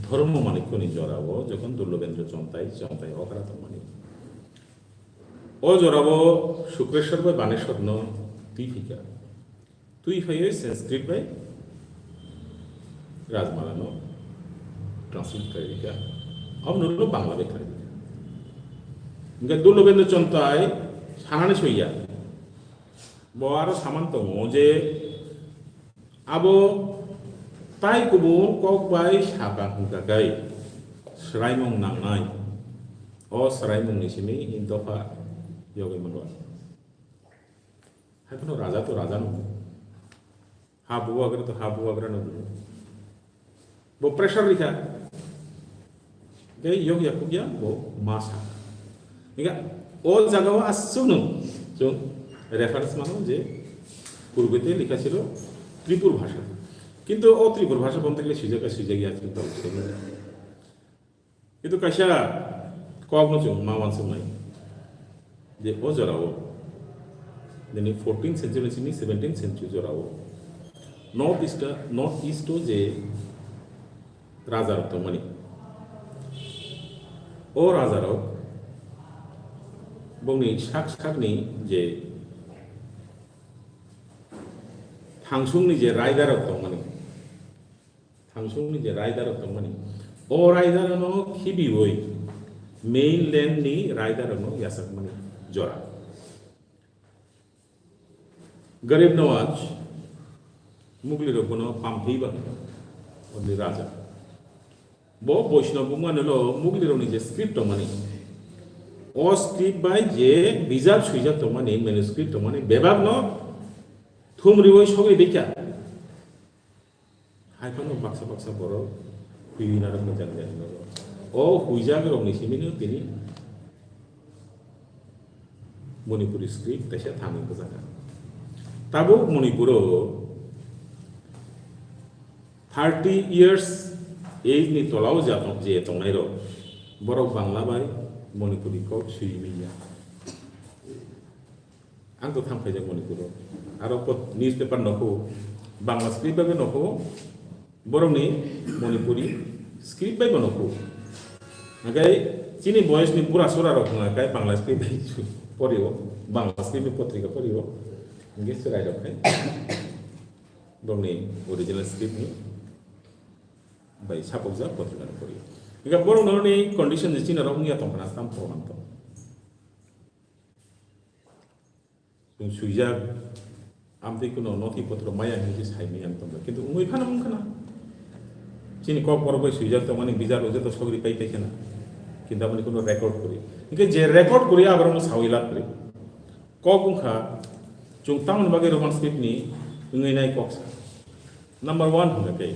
Dhormo Manikyoni jorao, jokhon Durlobendro Chontai, Chontai okra tongmani. O jorao Sukreshwar bai Baneswar no twi phika. Twi phaiwi Sanskrit bai Rajmala no translate khlai rikha. Abono Bangla bai khlai rikha. Hingke Durlobendro Chontai sanani soiya. Bo aro saman tongo je abo tai kubun kok bai saka hingka kai swraimung nangnai. O swraimung ni simi dopha yogwi mano. Hai phano raja to raja no. Ha bubagra to ha bubagra no. Bo pressure rikha. Tei yok yakuk ya bo masa. Ega o jaga o aswk no chwng reference mano je purbe te likha silo Tripur bhasha. Kintu o Tripur bhasha bonte gele swijak swijak ya chwng tong. Kintu kaisa kokno chwng ma uansuknai je o jorao, nini fourteenth century simi seventeenth century jorao North East, North East o je rajarok tongmani, o rajarok bongni sak sakni je thangsungni je raidarok tongmani, Thangsungni je raidarok tongmani, o raidarokno khibiwi mainland ni raidarokno yachakmani jora. Garib Nawaz, Muglirok bono Pamtheiba hino, oni raja. Bo Boishnab wngmani ulo Muglirokni je script tongmani, o script bai je bijap swijak tongmani, manuscript tongmani, bebakno thumriwi sogwi rikha. Hai phano baksa baksa borok huiwi narwkma jani jani nogo. O huijak rokni simi no tini Manipuri script teisa thangwi bwjakha. Tabuk Manipuro thirty years age ni tolao ja tong-, je tongnai rok, borok Bangla bai Manipuri kok swi manya. Ang to thang phaijak Manipuro. Aro pot-, newspaper nokho, Bangla script bai nokho, borokni Manipuri script bai bo nokho. Hingke chini boyes ni bura sura rok hwnga kai Bangla script bai porio, Bangla script ni potrika porio. Hingke chwrai rok khai borokni original script ni bai sapokjak potrika no porio. Hingke borok ni condition je chini rok wngya tongkha na tam proman tong. Chwng swijak, amtwi kuno nothi potro maya hinwi se saimaya wng tongkha. Kintu wngwi phano wngkha na. Chini kok borok bai swijak tongmani bijar rok joto sogri pai pai khana. Kintu aboni kuno record kwrwi. Hinkhe je record kwrwi aborokno sawi lab kwrwi. Kok wngkha, chwng tamoni bagwi Roman script ni wngwi nai kok sa. Number one hwnka khe.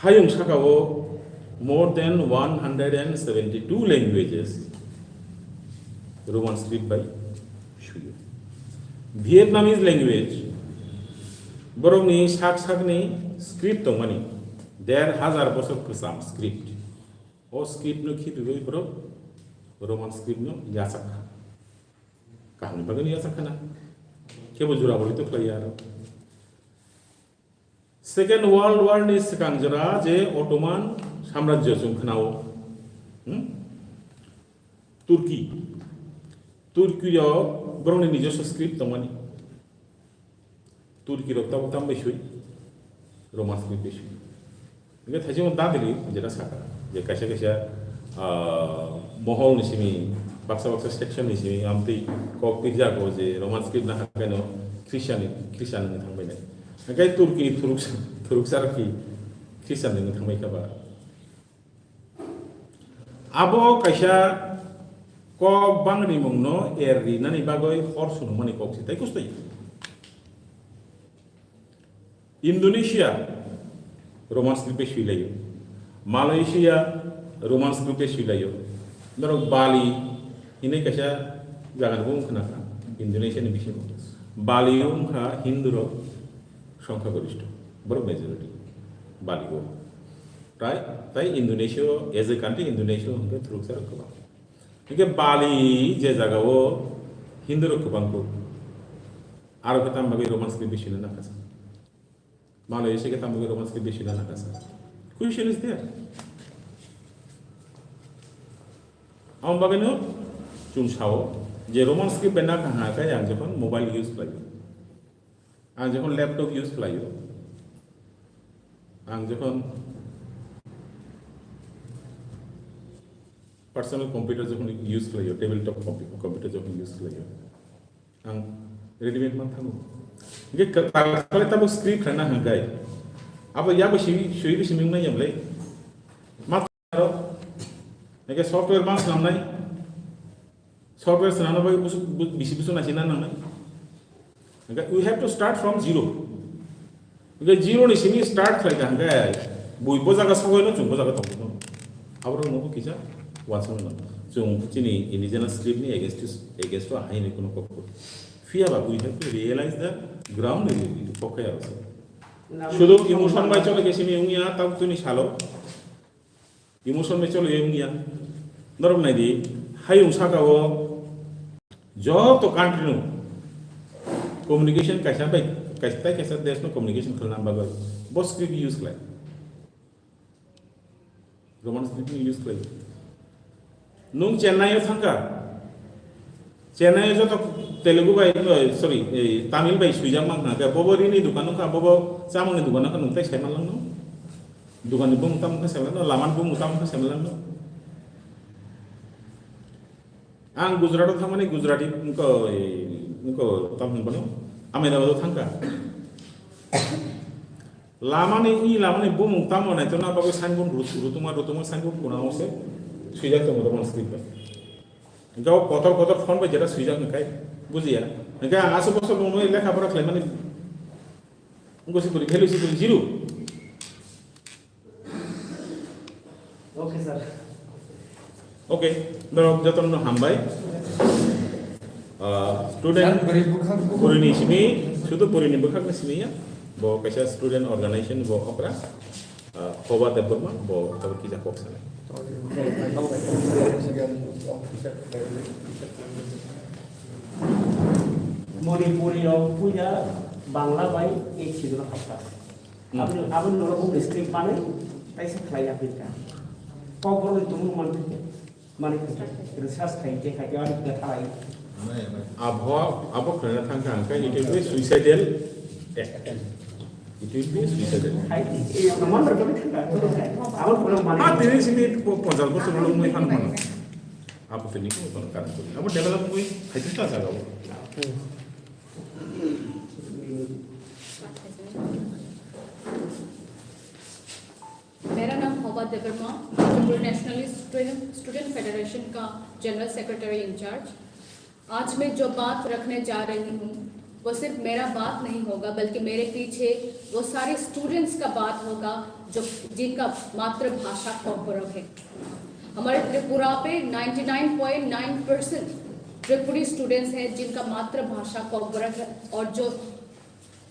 Hayung sakao more than one hundred and seventy-two languages Roman script bai swiyo. Vietnamese language borokni sak sakni script tongmani der hajar bosor kwcham script. O script no khibiwi borok Roman script no yachak kha. Kaham ni bagwi no yachak khana. Khebo jura boli to khlai ya aro. Second World War ni swkang jora je Ottoman samrajyo chwng khnao, hmm? Turkey. Turkey rok borokni nijoswo script tongmani. Turkey rok tabuk tam bai swi, Roman script bai swi. Hingke thaisimo dadili jeta saka, je kaisa kaisa, ah, mohol ni simi, baksa baksa section ni simi, amtwi kok twijak o je Roman script na hakai no Christian ni, Christian ni thangbai nai. Hingke Turkey ni thuruk, thuruk sar ki Christian ni thangbai kha ba. Abo kaisa kok bangrimung no er rinani bagwi hor sunumani kok si tai kustui. Indonesia Roman script bai swilaio, Malaysia Roman script bai swilaio, norok Bali hinwi kaisa jaga ni bo wngkha na kha Indonesia ni bisingo. Bali o wngkha Hindu rok songkha gorishto, borok majority Bali o. Tai, tai Indonesia o, as a country Indonesia o hwnkhe thuruksa rok kwbang. Hingke Bali je jaga o Hindu rok kwbang kuk. Aro khe tamo bagwi Roman script bai swina nakha sa. Malaysia khe tamo bagwi Roman script bai swina nakha sa. Question is there. Amo bagwi no chwng sao je Roman script bai nakha ha khe ang jokhon mobile use khlaio. Ang jokhon laptop use khlaio. Ang jokhon personal computer jokhon use khlaio, tabletop compu-, computer jokhon use khlaio. Ang readymade man thango. Hingke ka-, kala kala tamo script rana hangkai. Abo yabo simi, sui simi nai yamlai. Ma aro. Hingke software bang swnamnai. Software swnamna bai busu-, bu-, bisi busu naisina nangnai. Hingke we have to start from zero. Hingke zero ni simi start khlai kha hingke bui bo jaga sogwi no chwng bo jaga tongwi no. Abo rok no kisa wansukmano. Chwng chini indigenous script ni against to, against to ahai ni kuno kok kok. Phiya ba we have to realize the ground reality. Kok kaya rok se. Sudu emotion bai chole ke simi wngya tabuk tini salo. Emotion bai chole wngya. Norok nai di, hayung saka o joto country no communication kaisa bai, kaisa tai kaisa desh no communication khalna bagwi bo script use khlai. Roman script ni use khlai. Nung Chennai o thangkha, Chennai o joto Telugu bai, eh, sorry, eh, Tamil bai swijak mankha, khe bobo rini dukan wngkha, bobo chamungni dukan wngkha, nung tai sai manlangno. Dukan ni bumung tamo khe sai manlangno, lama ni bumung tamo khe sai manlangno. Ang Gujarat o thangmani Gujarati wngkha, wngkha tamo hwnbano, Ahmedabad o thangkha. Lamani, i lamani bumung tamo naitokna bagwi signboard rut-, rutuma, rutuma signboard kuna ose swijak tongo Roman script bai. Hingke o kotor kotor font bai jeta swijak hingkai bujiya. Hingke ang aswk bosor nungno lekha pora khlaimani wngkha sikori, value sikori zero. Okay, sir. Okay, norok jotono hambai. Ah, student Jan bwrwi bwkhak. Purini simi, sudu purini bwkhakni simi ya, bo kaisa student organization bo okra, ah, Hoba Debbarma bo tabuk kisa kok sanai. Manipuri rok puya Bangla bai ek sidro hapta. Hmm. Aboni, aboni ulo bumni script manwi taisa khlai ya phirkha. Kokborok ni tumung manthai. Mani research khai je khai ani khe khalai. Abho, abo khwlana thangkha hwnkhe it will be suicidal act. It will be suicidal. Hai, e, naman berkami thangkha. Abo khwlana mani. Ah, tini sini po-, ponchas bosor ulo wngwi thang mano. Abo tini ko kono karon ko. Abo develop wngwi hai ta jaga o. मेरा नाम Hoba Debbarma, Tripura nationalist student, student federation का general secretary incharge. आज मैं जो बात रखने जा रही हूँ, वो सिर्फ मेरा बात नहीं होगा, बल्कि मेरे पीछे वो सारे स्टूडेंट्स का बात होगा, जो, जिनका मातृभाषा कॉकबोरक है। हमारे त्रिपुरा पे ninety nine point nine percent Tripuri students हैं, जिनका मातृभाषा कॉकबोरक है और जो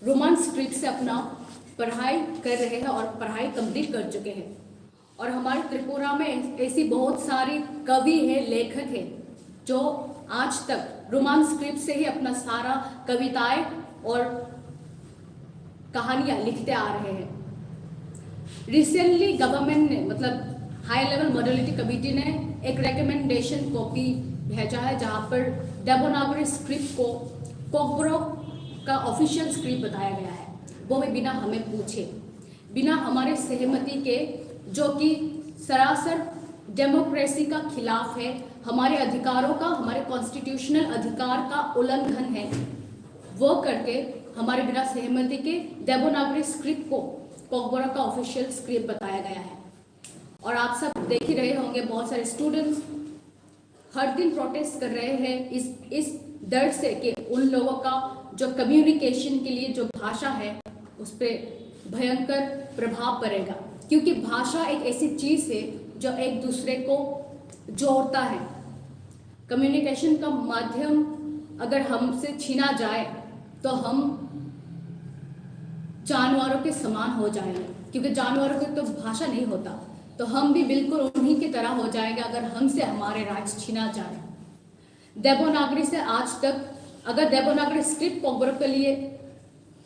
रोमन स्क्रिप्ट से अपना पढ़ाई कर रहे हैं और पढ़ाई कंप्लीट कर चुके हैं। और हमारे त्रिपुरा में ऐसी बहुत सारी कवि हैं, लेखक हैं, जो आज तक रोमन स्क्रिप्ट से ही अपना सारा कविताएं और कहानियां लिखते आ रहे हैं। रिसेंटली गवर्नमेंट ने, मतलब, हाई लेवल मॉडलिटी कमेटी ने एक रिकमेंडेशन कॉपी भेजा है, जहां पर देवनागरी स्क्रिप्ट को कॉकबोरक का ऑफिशियल स्क्रिप्ट बताया गया है, वो भी बिना हमें पूछे, बिना हमारे सहमति के, जो कि सरासर डेमोक्रेसी का खिलाफ है, हमारे अधिकारों का, हमारे कॉन्स्टिट्यूशनल अधिकार का उल्लंघन है। वो करके हमारे बिना सहमति के देवनागरी स्क्रिप्ट को कॉकबोरक का ऑफिशियल स्क्रिप्ट बताया गया है। और आप सब देख ही रहे होंगे, बहुत सारे स्टूडेंट्स हर दिन प्रोटेस्ट कर रहे हैं इस, इस डर से कि उन लोगों का जो कम्युनिकेशन के लिए जो भाषा है, उस पे भयंकर प्रभाव पड़ेगा, क्योंकि भाषा एक ऐसी चीज़ है जो एक दूसरे को जोड़ता है। कम्युनिकेशन का माध्यम अगर हमसे छीना जाए, तो हम जानवरों के समान हो जाएंगे, क्योंकि जानवरों को तो भाषा नहीं होता, तो हम भी बिल्कुल उन्हीं की तरह हो जाएंगे अगर हमसे हमारे राइट्स छीना जाए। देवनागरी से आज तक, अगर देवनागरी स्क्रिप्ट कॉकबोरक के लिए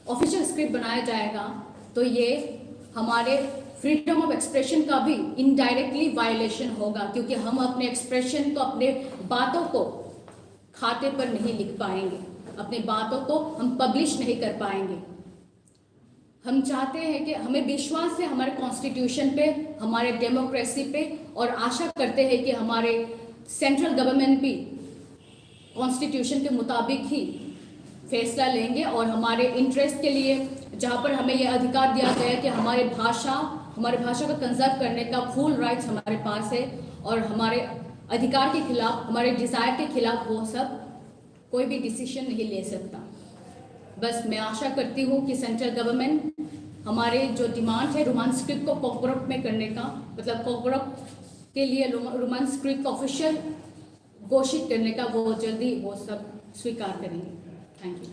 ऑफिशियल स्क्रिप्ट बनाया जाएगा, तो ये हमारे फ्रीडम ऑफ एक्सप्रेशन का भी इनडायरेक्टली वायलेशन होगा, क्योंकि हम अपने एक्सप्रेशन को, अपने बातों को खाते पर नहीं लिख पाएंगे, अपनी बातों को हम पब्लिश नहीं कर पाएंगे। हम चाहते हैं कि हमें विश्वास है हमारे कॉन्स्टिट्यूशन पे, हमारे डेमोक्रेसी पे, और आशा करते हैं कि हमारे सेंट्रल गवर्नमेंट भी कॉन्स्टिट्यूशन के मुताबिक ही फैसला लेंगे और हमारे इंटरेस्ट के लिए, जहाँ पर हमें यह अधिकार दिया गया है कि हमारे भाषा, हमारे भाषा को कंजर्व करने का फुल राइट्स हमारे पास है, और हमारे अधिकार के खिलाफ, हमारे डिज़ायर के खिलाफ वो सब कोई भी डिसीजन नहीं ले सकता। बस मैं आशा करती हूँ कि सेंट्रल गवर्नमेंट हमारे जो डिमांड है रोमन स्क्रिप्ट को कॉकबोरक में करने का, मतलब कॉकबोरक के लिए रोम-, रोमन स्क्रिप्ट को ऑफिशियल घोषित करने का, वो जल्दी वो सब स्वीकार करेंगे। Thank you.